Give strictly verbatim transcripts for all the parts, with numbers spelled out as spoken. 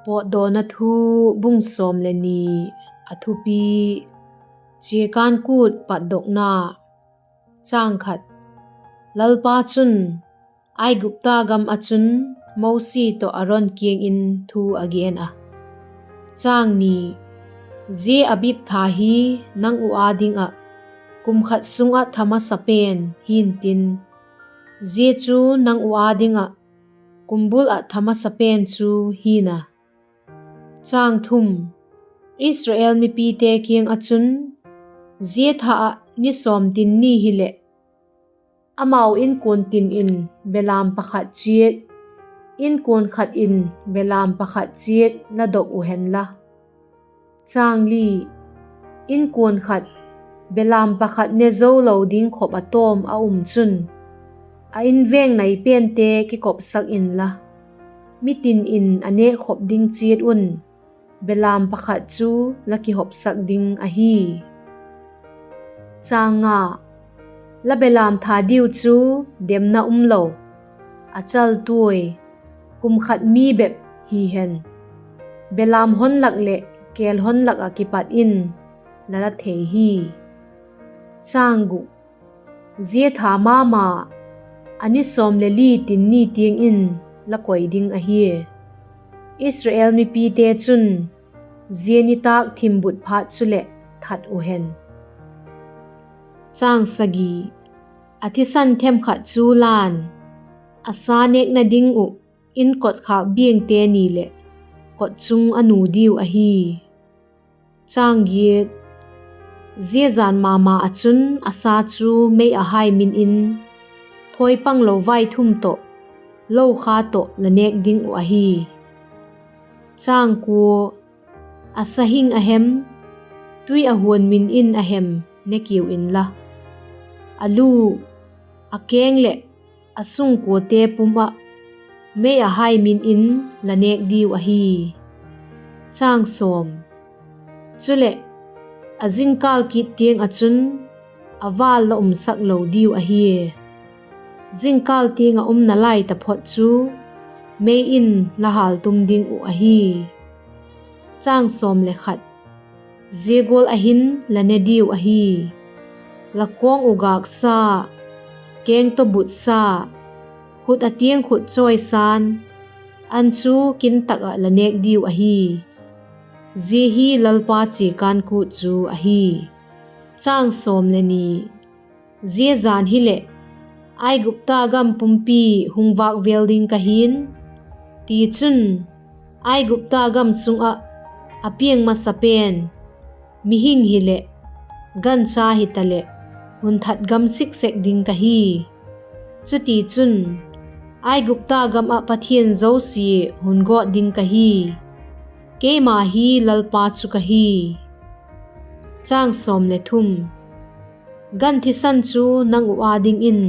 Pawtdawna Thu, bung sawm le ni. A thupi: Chiakân kût patdokna. Lalpa chun Aigupta gam ah chun Mosi tawh Aron kiang in thu a gen a: Zia Abib tha hi nang uh â ding ah kum khat sung ah tha masa pen hi'ntin, zia chu nang uh â ding ah kum bul ah tha masa pen chu hi'n a. Israel mipite kiang ah chun, Zia tha ah ni sawm tin ni hileh, amau inkuan tin in belam pakhat chiat, inkuan khat in belam pakhat chiat la dok uh henla, inkuan khat belam pakhat ne zo lo ding khop a tawm a um chun, a invêng nai pente kikopsak inla, mitin in a nêkkhop ding chiat un belam pakhat chu la kihopsak ding ahi. La belam tha diu chu demna um lo, a chaltuai, kum khat mi bep hi hen, belam hon lak leh kêl hon lak ah kipat in la la thei hi. Zia tha ma ma a ni sawm le li tin ni tiang in la koi ding ahia, Israel mipite chun zia nitâk thimbut phat chuleh that uh hen. A thisan themkhat chu la'n, a sa nêkna ding uh in kotkhâk biangte ni leh kotchung a nu diu ahi. Zia jan ma ma ah chun a sa chu mei ah hai min in, thawipanglo vaithum tawh, lokha tawh la nêk ding uh ahi. A sa hing a hem, tui a huan min in a hem ne kiu inla, a lu, a keng leh a sungkuate pum ah mei ah hai min in la nêk diu ahi. Chuleh, a jingkal kit tiang ah chun a vâl la umsak lo diu ahi. Jingkal tiang ah um nalai taphot chu mei in la hâltum ding uh ahi. Zia gual ah hin la ne diu ahi: la kawng uh gâksa, kengtawbut sa, khut ah tiang khut chawisa'n, an chu kin tak ah la nêk diu ahi. Zia hi Lalpa chiakân kût chu ahi. Zia jan hileh Aigupta gam pumpi hung vâk vêl ding ka hi'n; tichun, Aigupta gam sung ah a piang masa pen, mihing hileh, gancha hitaleh, hun that gam sik sek ding ka hi. Chutichun, Aigupta gam ah pathian zosia hun gawt ding ka hi. Keima hi Lalpa chu ka hi. Gan thisan chu nang uh â dingin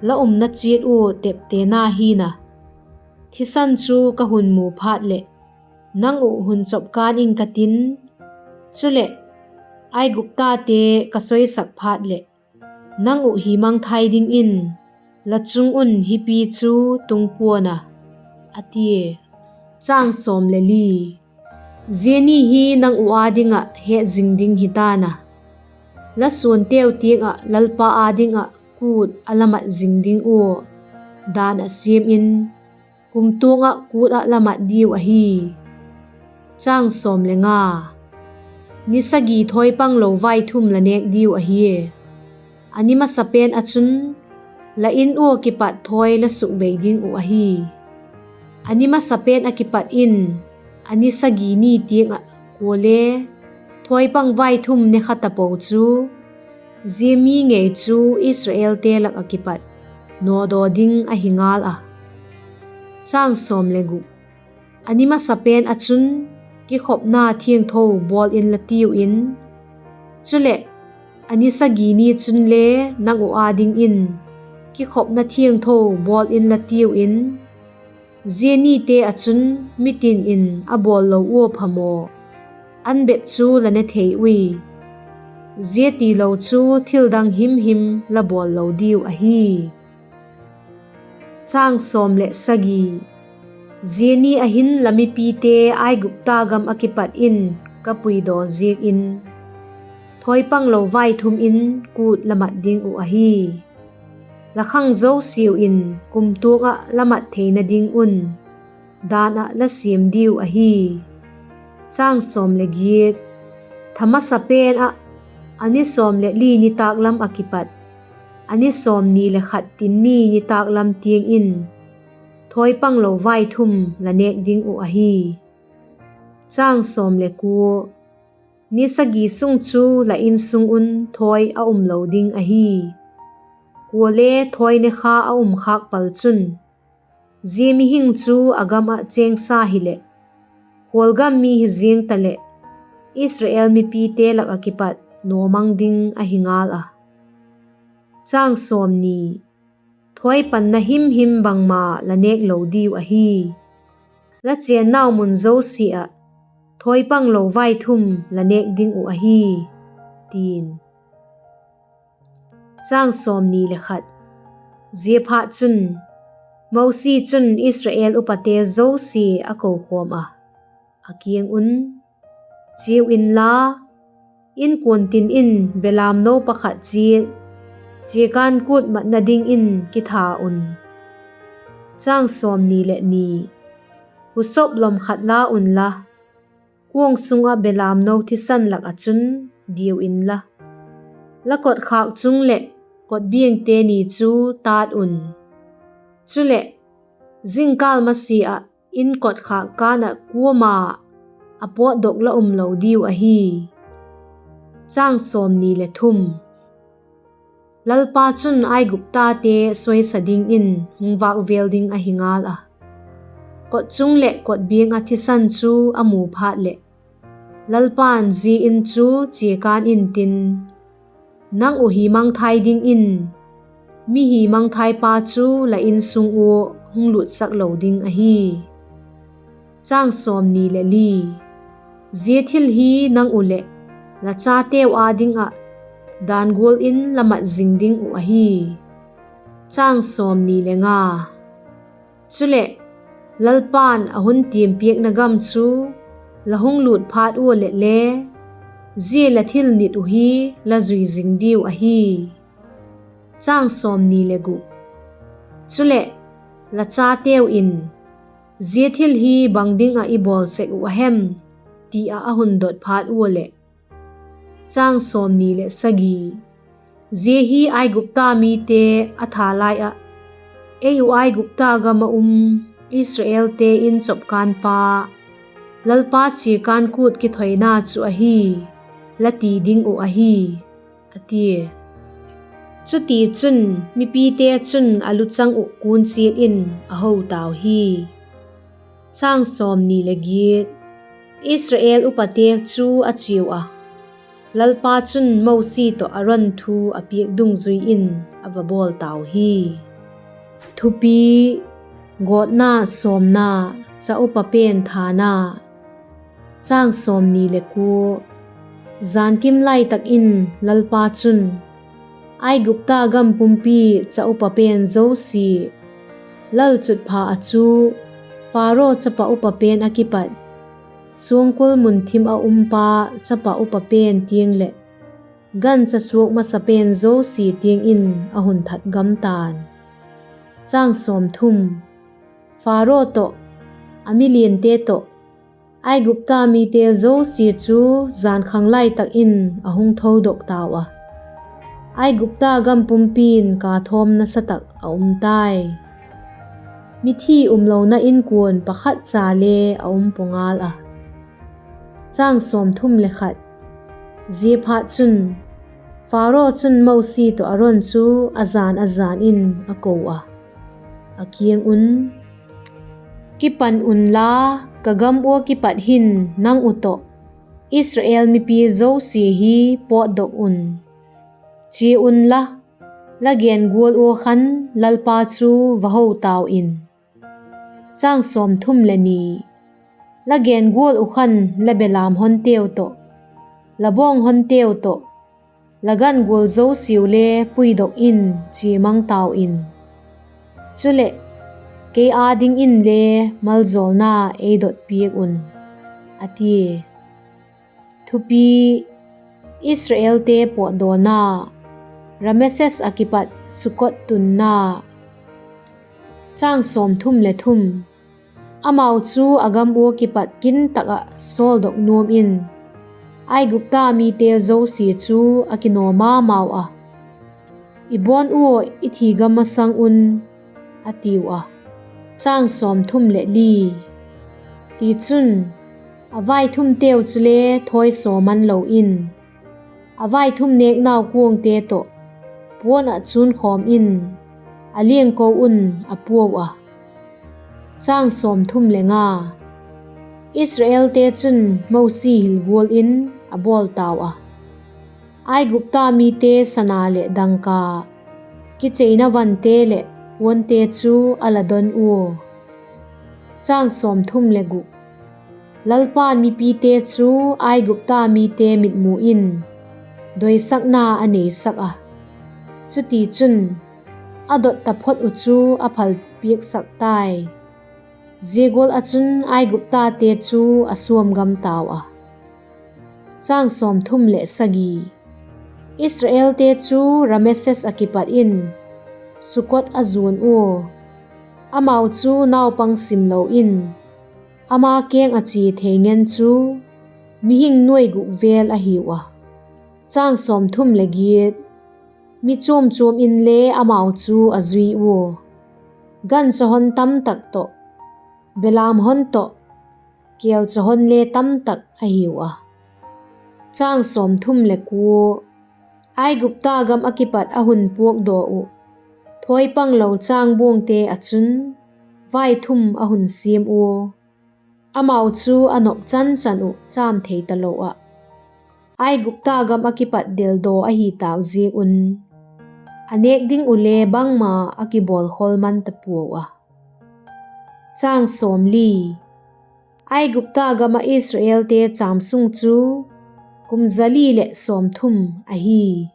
la umna chiat ua teptena hi'n a, thisan chu ka hun mu phat leh, nang uh hun chop kân ing ka tin; chuleh, Aiguptate ka soisak phat leh, nang uh hi mangthai dingin la chung un hipi chu tung pua'n a, a tia. Zia ni hi nang uh â ding ah hetzing ding hita'n a, la suanteu tiang ah Lalpa â ding ah kût a la mat zing ding ua dan ah siam in, kumtuang ah kût ah la mat diu ahi. Ni sagi thawipanglo vaithum la nêk diu ahi. A ni masapen ah chun la In ua kipat thawi la sukbei ding uh ahi. A ni masapen ah kipat in a ni sagi ni tiang ah kuale thawipang vaithum ne kha tapo chu, zia mi ngei chu Israelte lak ah kipat nawdaw ding ahi ngal a. A ni masapen ah chun kikhopna thiangtho bawl inla tiu in; chuleh, a ni sagi ni chunle nang uh â dingin kikhopna thiangtho bawl inla tiu in; zia nite ah chun mitin in a bawl lo ua phamaw an bep chu la ne thei ui; zia tilo chu thildang himhim la bawl lo diu ahi. Zia ni ah hin la mipite Aigupta gam ah kipat in ka puidaw ziak in, thawipanglo vaithum in kût la mat ding uh ahi. La khang zosiau in kumtuang ah la mat theina ding un dan ah la siam diu ahi. Tha masa pen ah, a ni sawm leh li nitâk lam ah kipat a ni sawmni leh khat tinni nitâk lam tiang in thawipanglo vaithum la nêk ding uh ahi. Ni sagi sung chu la insung un thawi a umlo ding ahi. Kuale thawi ne kha a um khâk pal chun, zia mihing chu a gam ah chêngsa hileh, khualgam mi hi ziang taleh, Israel mipite lak ah kipat nawmang ding ahi ngâl a. Thawi panna himhim bangma la nêk lo diu ahi. La chênnau mun zosia ah thawipanglo vaithum la nêk ding uh ahi, ti'n. Ziaphatchun, Mosi chun Israel upate zosia a kokhawm ah, a kiang un, Chiau inla, inkuan tin in belamno pakhat chiat chiakân kût matna dingin kitha un. Husop lom khat la unla, kuang sung ah belamno thisan lak ah chun diau inla, la kotkhâk chung leh kotbiangte ni chu tât un. Chuleh, zingkâl masia ah in kotkhâk kân ah kuama a pawtdok la umlo diu ahi. Lalpa chun Aiguptate soisa dingin hung vâkvêl ding ahi ngâl a, kotchung leh kotbiang ah thisan chu a mu phat leh, Lalpa'n zia In chu chiakân intin, nang uh hi mangthai dingin mi hi mangthaipa chu la insung ua hung lutsak lo ding ahi. Zia thil hi nang uh leh la chateu â ding ah dan gual in la mat zing ding uh ahi. Chuleh, Lalpa'n a hun tiampiakna gam chu la hung lût phat ua leh le, zia la thil nit uh hi la zui zing diu ahi. Chuleh, la chateu in, zia thil hi bang ding ah i bawl sek uh a hem? ti ah a hun dot phat ua leh, zia hi Aigupta mite a tha lai ah ei uh Aigupta gam ah um Israelte in chopkânpa, Lalpa chiakân kût kithoina chu ahi, la ti ding uh ahi, a tia. Chutichun, mipite chun a luchang uh kûn chiat in a ho tau hi. Israel upate chu a chiau a, Lalpa chun Mosi tawh Aron thu a piak dungzui in a va bawl tau hi. Thupi: Gawtna sawmna, Cha upa pen thana. Jankim lai tak in Lalpa chun Aigupta gam pumpi cha upa pen zosia, lalchutpha ah chu Pharaoh chapa upa pen ah kipat suangkul mun thim ah umpa chapa upa pen tiang leh gancha suak masa pen zosia tiang in a hun that gam ta'n. Pharaoh tawh, a miliante tawh, Aigupta mite zosia chu jankhang lai tak in a hung thodok tau a, Aigupta gam pumpi'n kâ thawm nasa tak a um tai. Mithi umlona inkuan pakhat cha le a um pua ngal a. Ziaphatchun, Pharaoh chun Mosi tawh Aron chu a jan a jan in a ko a, a kiang un, Kipan unla, ka gam ua kipat hin nang u tawh Israel mipi zosia hi pawtdok un. Chia unla, la gen gual ua khan Lalpa chu va ho tau in. La gen gual uh khan la belam honteu tawh, la bawng honteu tawh, la gan gual zosiau le puidok in chia mang tau in. Chuleh, kei â dingin le maljawlna ei dot piak un, a tia. Thupi: Israelte pawtdawna. Rameses ah kipat Sukkoth tunna. Amau chu a gam ua kipat kin tak ah sawldok nuam in, Aigupta mite zosia chu a kinaw ma mau a, I bawn ua i thi ga masang un, a tiu a. Tichun, a vaithumteu chule thawisaw man lo in, a vaithum nêknau kuangte tawh puan ah chunkhawm in, a liangko un a puau a. Israelte chun Mosi hil gual in a bawl tau a, Aigupta mite sana leh dangka, kicheina vante leh puante chu a la don ua. Lalpa'n mipite chu Aigupta mite mitmu in doisakna a neisak a, chutichun, a dot taphot uh chu a phal piaksak tai. Zia gual ah chun Aiguptate chu a suam gam tau a. Israelte chu Rameses ah kipat in Sukkoth a zuan ua, amau chu naupang simlo in, ama keng ah chia thei ngen chu mihing nuai guk vêl a hiu a. Mi chuam chuam inle amau chu a zui ua, gancha hon tamtak tawh, belam hon tawh, kêlcha hon le tamtak a hiu a. Aigupta gam ah kipat a hun puakdaw uh thawipanglo chângbuangte ah chun vaithum a hun siam ua, amau chu a nop chan chan uh châm thei talo ah, Aigupta gam ah kipat deldaw ahi tâk ziak un, a nêk ding uh le bangma a kibawlkhawl man ta puau a. Aigupta gam ah Israelte châm sung chu kum za li leh sawmthum ahi.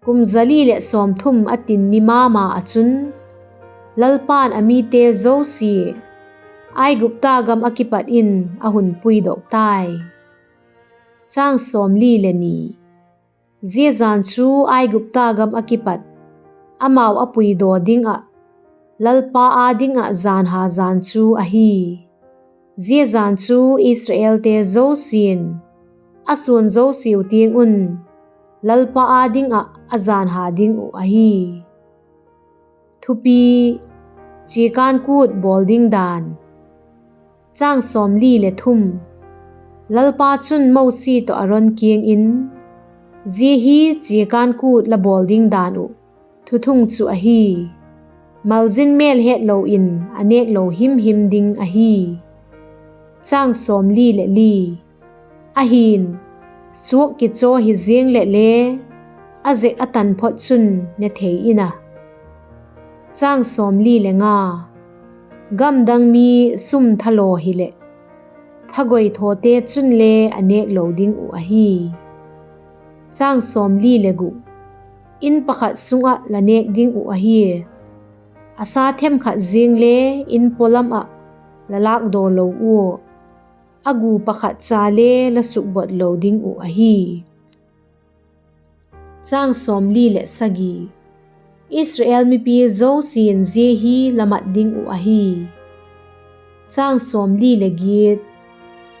Kum za li leh sawmthum a tin ni ma ma ah chun, Lalpa'n a mite zosia Aigupta gam ah kipat in a hun puidok tai. Zia jan chu Aigupta gam ah kipat amau a puidaw ding ah Lalpa â ding ah janha jan chu ahi. Zia jan chu Israelte zosia'n a suan zosiau tiang un Lalpa â ding ah a janha ding uh ahi. Thupi: Chiakân kût bawl ding dan. Lalpa chun Mosi tawh Aron kiang in, Zia hi chiakân kût la bawl ding dan uh thuthung chu ahi: malzin mêl hetlo in a nêklo him him ding ahi. Ahi'n, suak kichaw hi ziang leh le a zek a tan phot chun ne thei in a. Gamdang mi sum thalaw hileh, thagoi thawte chunle a nêklo ding uh ahi. In pakhat sung ah la nêk ding uh ahi, a sa themkhat ziang le in pawlam ah la lâkdaw lo ua, a gu pakhat cha le la sukbot lo ding uh ahi. Israel mipi zosia'n zia hi la mat ding uh ahi.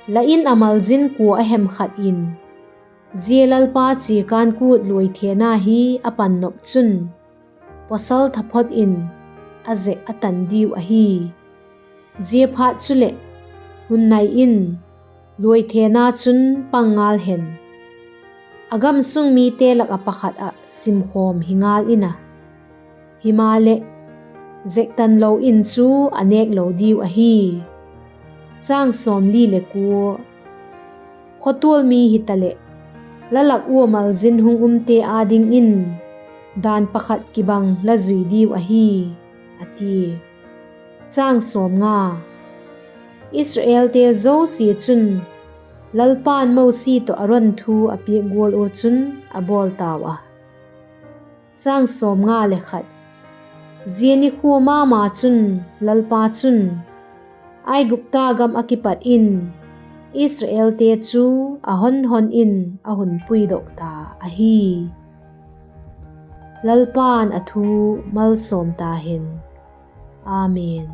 La In ah malzin kua a hem khat in zia Lalpa chiakân kût luaithena hi a pan nop chun, pawsal taphot in a zek a tan diu ahi. Ziaphat chuleh, hun nai in luaithena chun pang ngal hen, a gamsung mite lak ah pakhat ah simkhawm hi ngal in a; himaleh, zektanlo in chu a nêklo diu ahi. Khawtual mi hitaleh, la lak ua malzin hung umte â dingin dan pakhat kibang la zui diu ahi, a tia. Israelte zosia chun Lalpa'n Mosi tawh Aron thu a piak gual ua chun a bawl tau a. Zia nikhua ma ma chun Lalpa chun Aigupta gam ah kipat in Israelte chu a hon hon in a hun puidok ta ahi. Lalpa'n a thu malsawm ta hen. Amen.